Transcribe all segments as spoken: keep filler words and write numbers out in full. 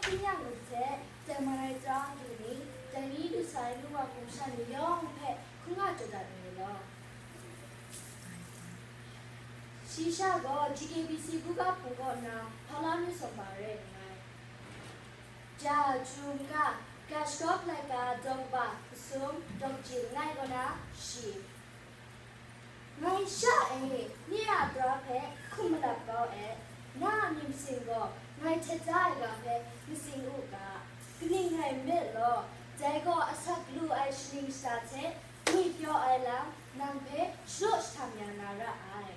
N yang u hte, dai man ai tara du ni, dai ni du sa ai nu wa hkum shan ni yawng hpe hkungga jaw dat ni law. Shi sha gaw G K B C buga hpung kaw na hpaw la nu sawm ba re nngai. Ja, Jum ga, ga shakaw laika daw kaba masum daw jin ngai kaw na shi. Ngai sha e, nye a tara hpe hkum malap kau e, na a myit masin gaw ngai htet da ai ga hpe matsing u ga, kaning rai nme law, dai gaw asak lu ai shaning shata hte ngwi pyaw ai lam nang hpe shadaw shahtang ya na ra ai.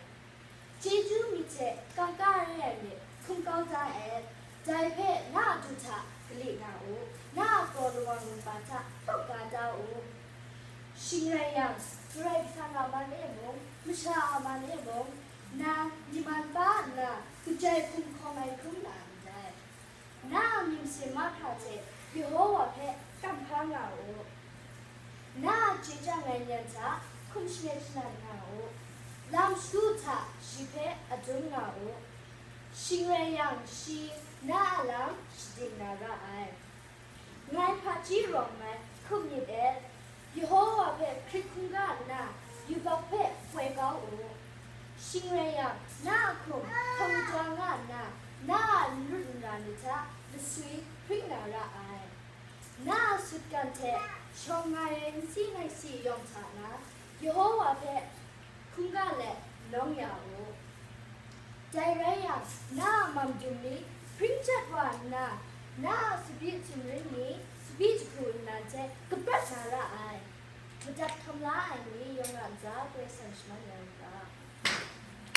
Chyeju myit hte kangka re ai myit hkum kau da et, dai hpe na a du hta gale nga u, na a kraw lawang lamhpa hta hkawk ga da u. Shing rai yang, Karai Kasang a man e mung, masha a man e mung, nang, ni man pa nna, kajai hkum hkawm ai hkrum na ndai. Na a myit masin mahkra hte Yehowa hpe kamhpa nga u. Na a chye chyang ai lam hta hkum shalet shalan nga u. Lam shagu hta shi hpe adum nga u. Shing rai yang, shi na a lam shading na ra ai. Ngai hpaji rawng ngai hkum myit et, Yehowa hpe hkrit hkungga nna, yubak hpe poi kau u. Shing rai yang, na a hkum hkam jaw nga nna, na a n rut n ra ni hta laswi hpring na ra ai. Na a sutgan hte shawng nga ai nsi naisi yawng hta na, Yehowa hpe hkungga let lawng ya u. Dai rai yang, na a mam dum mi hpring jat wa nna, na a tsabyi sumrin ni tsabyi jahku nnan hte kaprat na ra ai. Madat hkam la ai ni yawng a ntsa Karai Kasang shaman ya u ga.